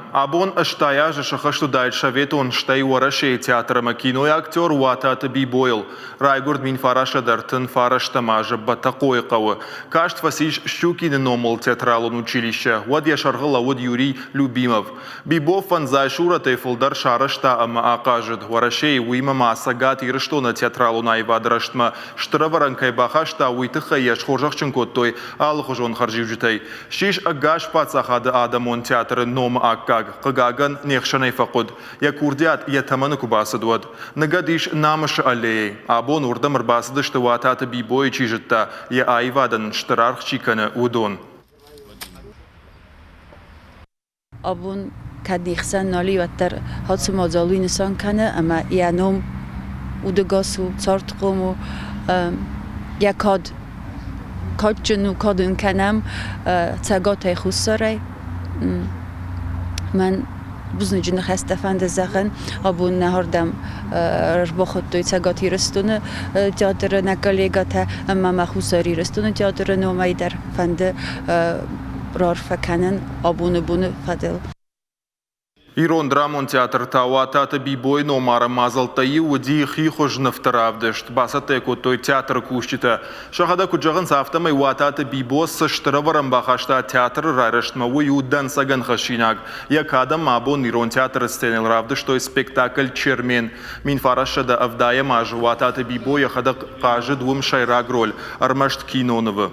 Абон 80 азы сыхӕст уыдаид Советон, стӕй Уӕрӕсейы театр ӕмӕ кинойы актер Уататы Бибойыл. Райгуырд 1939 азы Бӕтӕхъойы хъӕуы. Каст фӕцис Щукины номыл театралон училище, уӕд йӕ сӕргъы лӕууыд Юрий Любимов. Бибо фӕндзай сурӕтӕй фылдӕр сарӕзта ӕмӕ ахъазыд Уӕрӕсейы, уыимӕ ма Цӕгат Ирыстоны театралон аивады рӕзтмӕ стыр ӕвӕрӕн кӕй бахаста, уый тыххӕй йӕ схорзӕхджын кодтой алыхуызон хӕрзиуджытӕй. Ссис ӕгас паддзахады адӕмон театры номы аккаг. Хъыгагӕн, не хсӕнӕй фӕхъуыд, йӕ курдиат йӕ тӕмӕны куы бацыд, уӕд. Ныгӕд ис Намысы аллеяйы. Абон уырдӕм ӕрбацыдысты Уататы Бибойы чи зыдта, йӕ аивадӕн стыр аргъ чи кӕны, уыдон. Абон кӕд не хсӕн нал и, уӕддӕр ацы мадзал уый нысан кӕны, ӕмӕ йӕ ном удӕгас у, цардхъом у, йӕ кад кадджын у, кад ын кӕнӕм Цӕгатӕй Хуссарӕй. Мӕн бузныджы ныхӕстӕ фӕнды зӕгъын, абон нӕ ардӕм ӕрбахуыдтой Цӕгат Ирыстоны театры нӕ коллегӕтӕ ӕмӕ мӕ Хуссар Ирыстоны театры номӕй дӕр фӕнды раарфӕ кӕнын абоны боны фӕдыл. Ирон драмон театр та Уататы Бибойы номарӕн мадзӕлттӕй иу уыди хихуыз нывты равдыст. Бацӕттӕ кодтой театры кусджытӕ. Сӕхӕдӕг куыд зӕгъынц, афтӕмӕй Уататы Бибо цы стыр ӕвӕрӕн бахаста театры райрӕзтмӕ, уый у дӕнцӕгӕн хӕссинаг. Йӕ кадӕн ма абон ирон театры сценӕйыл равдыстой спектакль «Чермен». 1970 азы Уататы Бибо йӕхӕдӕг хъазыд уым сӕйраг роль, ӕрмӕст кинонывы.